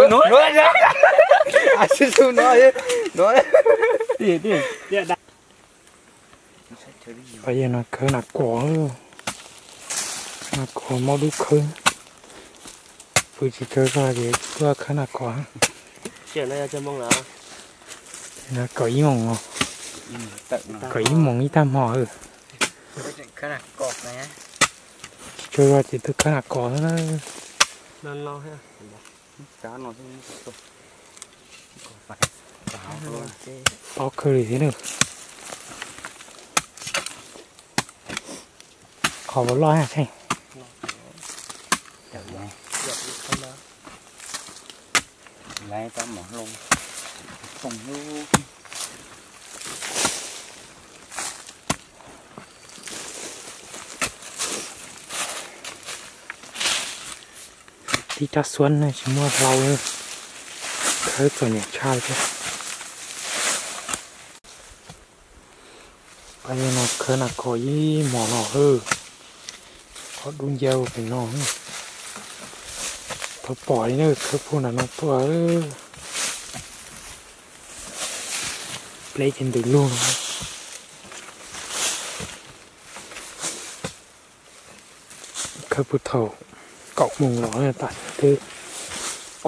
No, no, no, no. Khawb nas kos, nas kos maub dub khawb. Pw tsis tsaug zog ces tuaj khawb nas kos. Kaum ib moos, kaum ib moos ib tag hmo. Tsis tsaug zog ces tuaj khawb nas kos xwb na. Ob khawb li thiab na. Qhov uas loj heev. Tib rab xuab tsis muaj hlau, khawb txom nyem tshaj li thiab. Pab no khawb nas kos ib hmos no, qhov dub ncauj pem no. Thaum pom li na khawb puag nram no tuaj. Pleb ces ntws lug no. Khawb puag thaum kaum moos los tas twb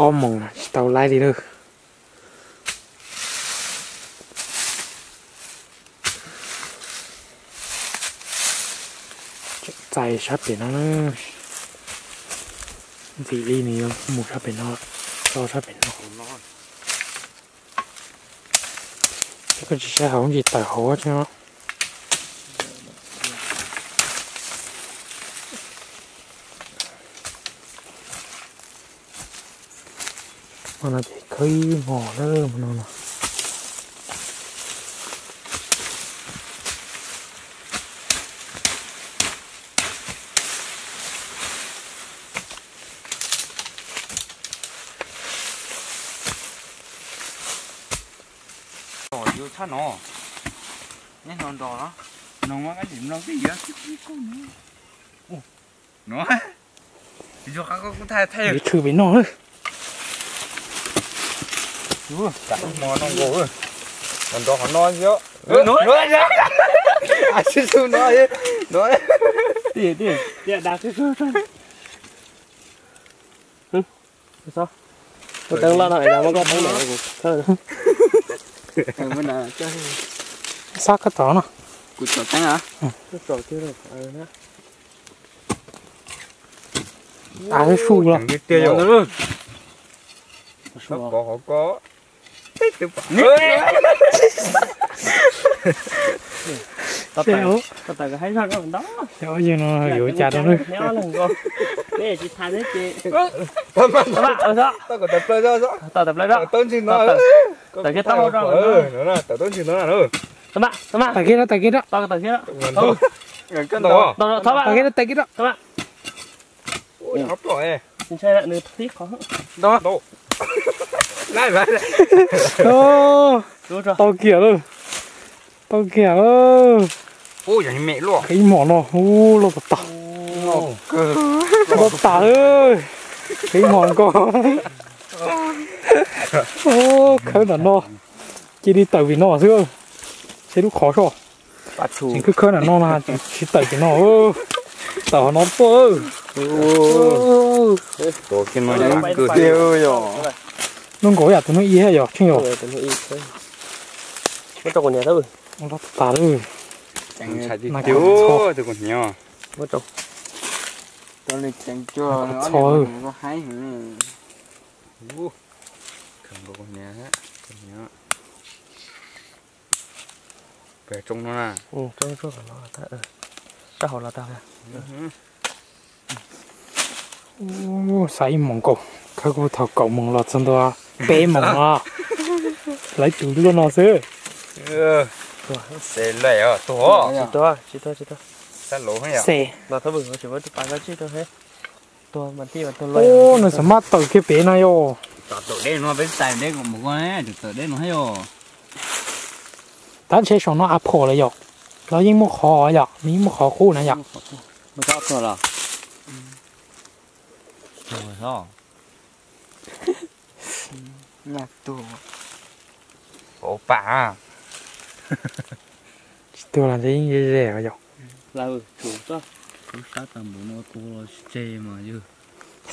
ob moos tsis tau laib li lawm. Txais sab pem no na. Ntxim li nws yuav mus sab pem no, tso sab pem no. Koj tsis saib hauv ntsis tawm hauv tseeb. Hmo no ces khawb ib hmos lawm no no. Tshaj no, neb hlo nrog no, no muab kab lim no twb yuav no. Tshwm pem no. Hmo no nkaus, nrog qhov no xwb. Ua teeb loj no es muab koj teeb ntawm kuv khawb. Xob koj tsom no. Kuv tsom teeb a. Tsom kiag. Tas xub los. Tau qhov ko. Tau tawm, tau tawm haib zog rau ntau. Yog no yuav cas rau neb. Neb tsis tham neb ces tau kom tawm plaws zog, tau tawm plaws zog, tawm kiag tau zog, tawm tau ntsis no. Tawm kiag rau, tawm kiag rau, tawm kiag rau, tawm kiag rau. Tau kiag lawm, tau kiag lawm. Ib hmos no, ub, loj tas tas. Loj tas, ib hmos nkaus. Khawb nram no, cia li tawm pem no xwb. Seb lub qhov soj. Tseem khawb khawb nram no na, tsis tawm pem no. Tawm qhov no tuaj. Hnub nkaus yam tus hnub ib thiab yog Tsheej yog. Loj tas lawm. Txho. Xav ib moos nkaus, khawb kuj thaum kaum moos los txog ntua peb moos no, lawv tus luaj no xwb. Xes. Ub, nws xam maj tawm kiag pem no yom. Tab ntshe saum no av phom lawm yom. Los yeej muaj qhov yom, nws yeej muaj qhov qub na yom. Nyaj tuag. Ua pam. Tsis tuag los yeej ze ze os yom. Lawv tsum txoj, kuv sab tag npaum no tua los tsis tseg mas yog.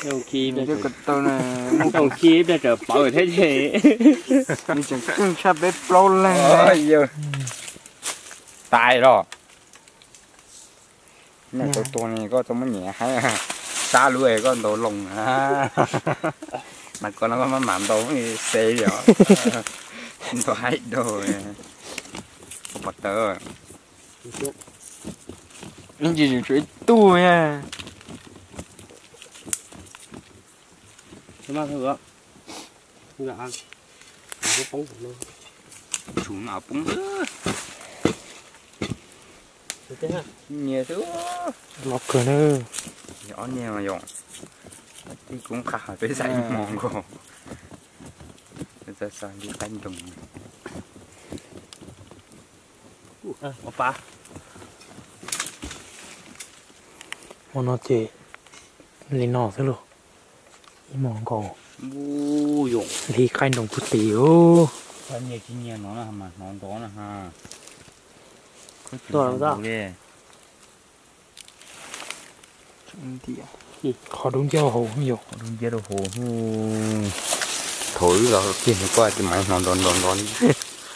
Mus ki ib pliag tsawv pawv thiab ces. Nws tseem kheej tshaj peb plaub leeg. Tais los. Noj tau tuag ne koj txhob muab nyiam haib, sab lub es koj ntaus loo na. Mas koj no koj maj mam ntaus xe li os. Ntaus haib dua. Koj pom tawv. Ib ntsis tshuav ib tug. Tsum no poob. Nyias xwb. Los kawg na. Ob niag mas yom. Tib koob qab peb xav ib hmo nkaus. Txawm xav li qaib nroos. Hmo no ces li no xwb lauj. Ib hmo nkaus. Li qaib nroos kuj tis. Nyias tsis nyias no mas hnov nrov na ha. Li. Qhov dub nciab hauv yom. Qhov dub nciab rau hauv. Thaum wb los kiag nws kuj tsis mas hnov nrov nrov nrov.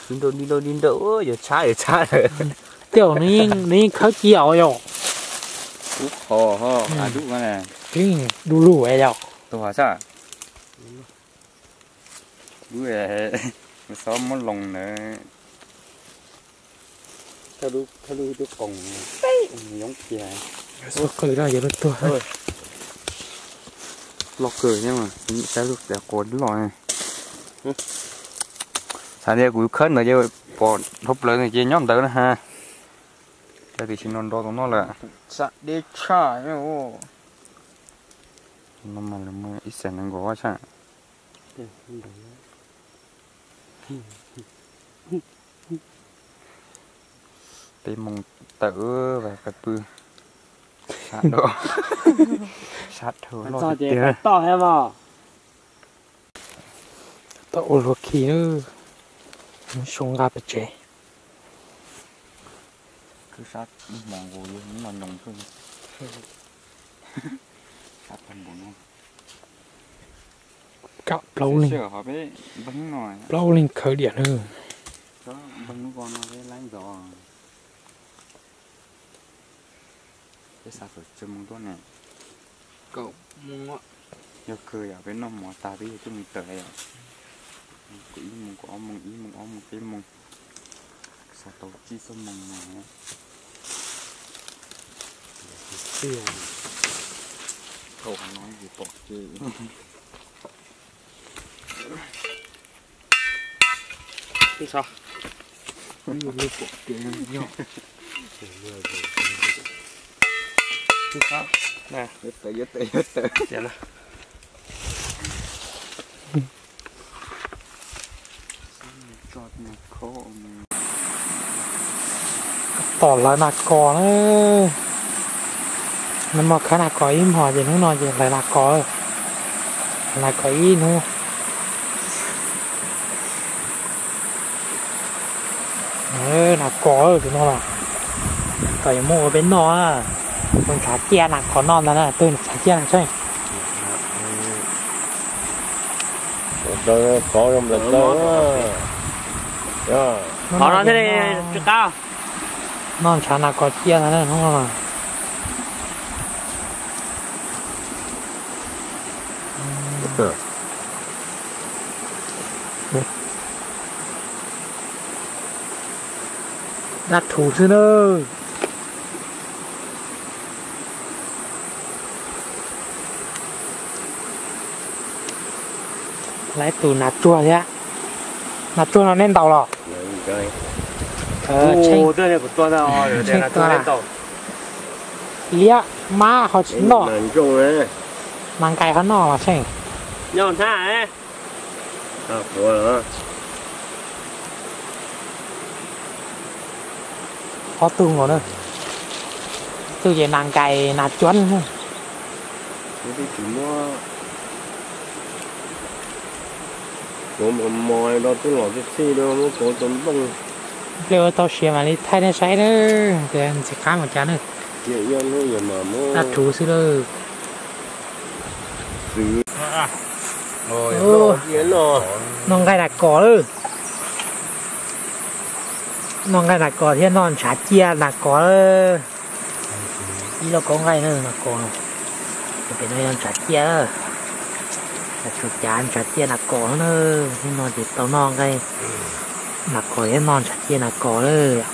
Di nraum di nraum di nraum, yuav tshab yuav tshab. Tej zaum nws yeej khawb cia os yom. Ub qho ho, a dub no. Yeej du lug yom. Tuag sab. Wb xob muab loo ntawd. Thawj lub twb qoos, yoob kiag. Los kawg thiab mas, saib lub tais quas loj. Xav tias kuv khawb ntawd ces pom dhau plaws ces nyob ntawd na ha. Cas tiam sis no nrov tus no lawm. Xav deb tshaj. No mas ib xees nees nkaum tshaj. Peb moos tawm vas qas pw. Sab dhau, sab dhau loj tiag tiag. Tau ua luag khi, mus sau nqa pem tsev. Khwb sab ib hmos nkaus yuav hnub no nyoos xwb. Sab tag npaum no. Kam plaub leeg, plaub leeg khawb diam na. Npog lub ko no peb laib ntxov. Peb xav kom tsawg moo tuaj ne? Kaum moo. Yog kawg yom, peb noj mov tag peb yuav tuaj mus tawm yom. Kaum ib moo, kaum ob moo, ib moo, ob moo, peb moo. Xav tau tsib xuab moos no. Thaum no tsis pom kev. Tom lawv nas kos na. Nag hmo khawb nas kos ib hmos ces hnub no ces lawv nas kos, nas kos ib hnub. Nas kos tus no los, kom yuav muab ua peb noj. Tus ntshav ciaj nas kos noj ntag na, tus ntshav ciaj na tseeb. Qhov no thiaj li tsis qab. Noj ntshav nas kos ciaj ntag na hnub no. Dab thuv xwb na. Lawv tus nas tsuag thiab. Nas tsuag no nej ntaus los? Liab mab ho tsis noj. Nas nkais ho noj los tseeb. Ob tug nkaus na. Tug ces nas nkais nas cuab. Kauv mos mos rau twb los txij txhij rau muab kauv tau nplooj. Pliag ua tau siav mam li thaij nej saib na, tias ntxim qab mus cas na. Dab rhuv xwb lawm. Noj nqaij nas kos lawm. Noj nqaij nas kos thiab noj ntshav ciaj nas kos lawm. Ib lauj kaub nqaij na nas kos. Pem no yog ntshav ciaj, tshuav cav ntshav ciaj nas kos na. Hnub no ces tau noj nqaij nas kos thiab noj ntshav ciaj nas kos lawm.